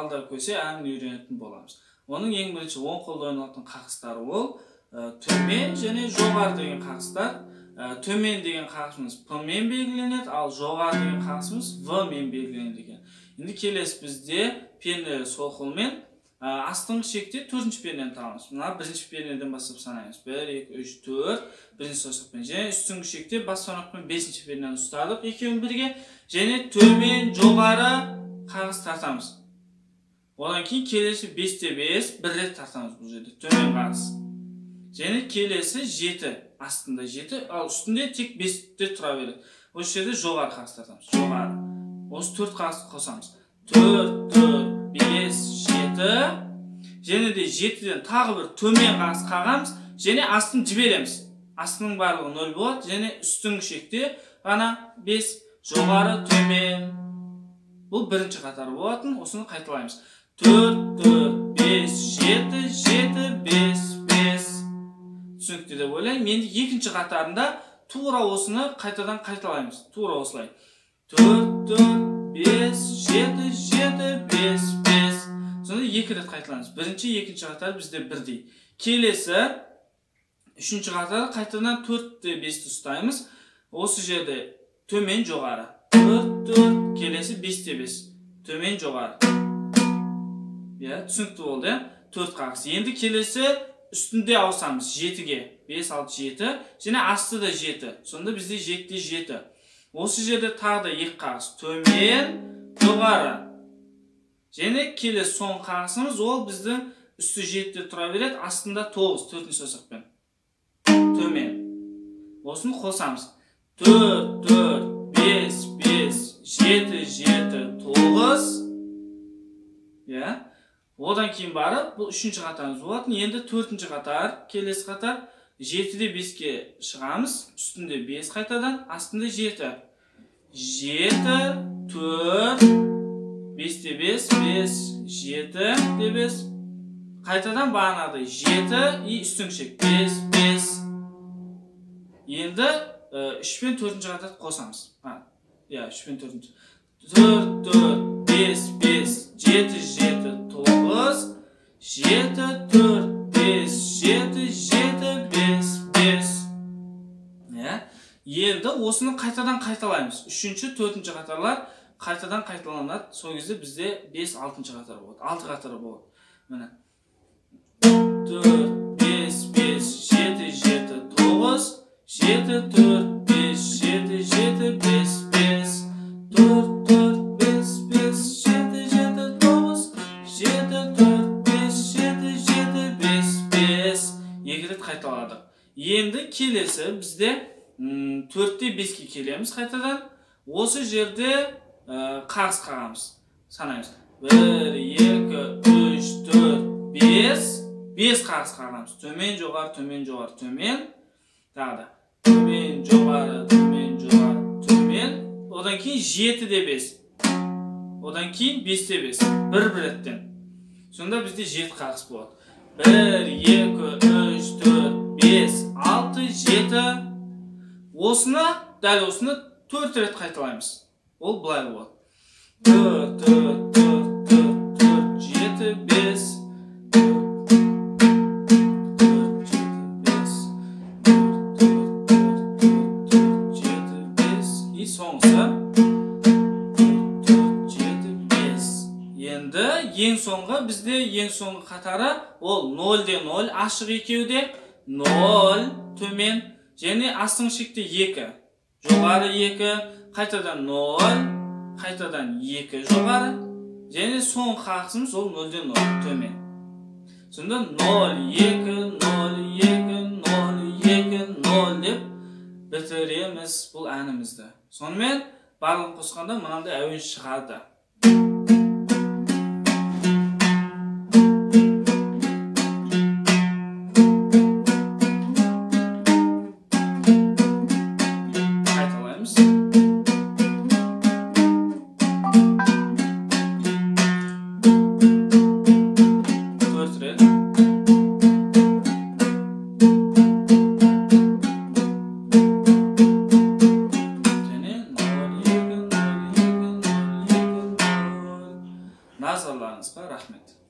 Алда көсе әнін үйренетін боламыз. Оның ең бірінші оң қолда ойналатын қағыстары ол төмен және жоғары деген қағыстар. Төмен деген қағысымыз П мен белгіленеді, ал жоғары деген қағысымыз В мен белгіленеді екен. Енді келесі бізде пернелер сол қолмен, астыңғы шекте төртінші пернені табамыз. Мына бірінші пернеден бастап санаймыз. 1, 2, 3, 4, бірінші саусақпен. Және үстіңгі шекте бас бармақпен бесінші пернені ұстадық екеуін бірге. Және төмен жоғары қағыс тартамыз. Одан кейін келесі 5-те 5 бір рет тартамыз бұл жерде төмен қағыс. Және келесі 7, астында 7, ал үстінде тек 5-те тұра береді. Осы жерде жоғары қағыс тартамыз. Жоғары. Осы 4 қағысты қосамыз. 4, 4, 5, 7. Және де 7-ден тағы бір төмен қағыс қағамыз, және астын жібереміз. Астының барлығы 0 болады, және үстіңгі шекте ғана 5, жоғары, төмен. Бұл бірінші қатар болатын, осыны қайталаймыз. 4, 4, 5, 7, 7, 5, 5. Түсінікті деп ойлаймын. Енді екінші қатарында тура осыны қайтадан қайталаймыз. Тура осылай. 4, 4, 5, 7, 7, 5, 5. Сонда екі рет қайталаймыз. Бірінші, екінші қатар бізде бірдей. Келесі үшінші қатар қайтадан 4-те 5-ті ұстаймыз. Осы жерде төмен жоғары. 4, 4, келесі 5-те 5. Төмен жоғары. Иә, түсінікті болды, иә? 4 қағыс. Енді келесі үстінде ауысамыз 7-ге. 5, 6, 7. Және асты да 7. Сонда бізде 7-те 7. Осы жерде тағы да 2 қағыс. Төмен, жоғары. Және келесі соңғы қағысымыз, ол біздің үсті 7-те тұра береді, астында 9, төртінші саусақпен. Төмен. Осыны қосамыз. 4, 4, 5, 5, 7, 7, 9. Иә. Одан кейін барып, бұл үшінші қатарымыз болатын. Енді төртінші қатар, келесі қатар, 7-де 5-ке шығамыз. Үстінде 5 қайтадан, астында 7. 7, 4, 5-те 5, 5, 7-те 5. Қайтадан бағанағыдай 7 и үстіңгі шек 5, 5. Енді 3 пен 4-ші қатарды қосамыз. Иә, 3 пен 4-ші. 4, 4, 5, 5, 7, 7, 9, 7, 4, 5, 7, 7, 5, 5. Иә. Енді осыны қайтадан қайталаймыз. 3-ші, 4-ші қатарлар қайтадан қайталанады. Сол кезде бізде 5, 6-шы қатар болады. 6 қатар болады. Міне. 4, 5, 5, 7, 7, 9, 7, 4, 5, 7, 7, 5, 5, 4, 4, 5, 5, 7, 7, 9, 7, 4, 5, 7, 7, 5, 5. Екі рет қайталадық. Енді келесі бізде 4-те 5-ке келеміз қайтадан. Осы жерде қағыс қағамыз. Санаймыз. 1, 2, 3, 4, 5. 5 қағыс қағамыз. Төмен, жоғары, төмен, жоғары, төмен. Тағы да. Төмен, жоғары, төмен, жоғары, төмен. Одан кейін 7-де 5. Одан кейін 5-те 5. Бір реттен. Сонда бізде 7 қағыс болады. 1, 2, 3, 4, 5, 6, 7. Осыны, дәл осыны 4 рет қайталаймыз. Ол былай болады. 4, 4, 4, 4, 4, 7, 5, 4, 4, 7, 5, 4, 4, 4, 4, 7, 5. И соңғысы 4, 4, 7, 5. Енді ең соңғы бізде ең соңғы қатары ол 0-де 0, ашық екеуде 0 төмен және астыңғы шекте 2, жоғары 2, қайтадан 0, қайтадан 2 жоғары, және соңғы қағысымыз ол 0-де 0 төмен. Сонда 0, 2, 0, 2, 0, 2, 0 деп бітіреміз бұл әнімізді. Сонымен барлығын қосқанда мынандай әуен шығады. Қайталаймыз. 4 рет. Және 0, 2, 0, 2, 0, 2, Тыңдағандарыңызға рахмет.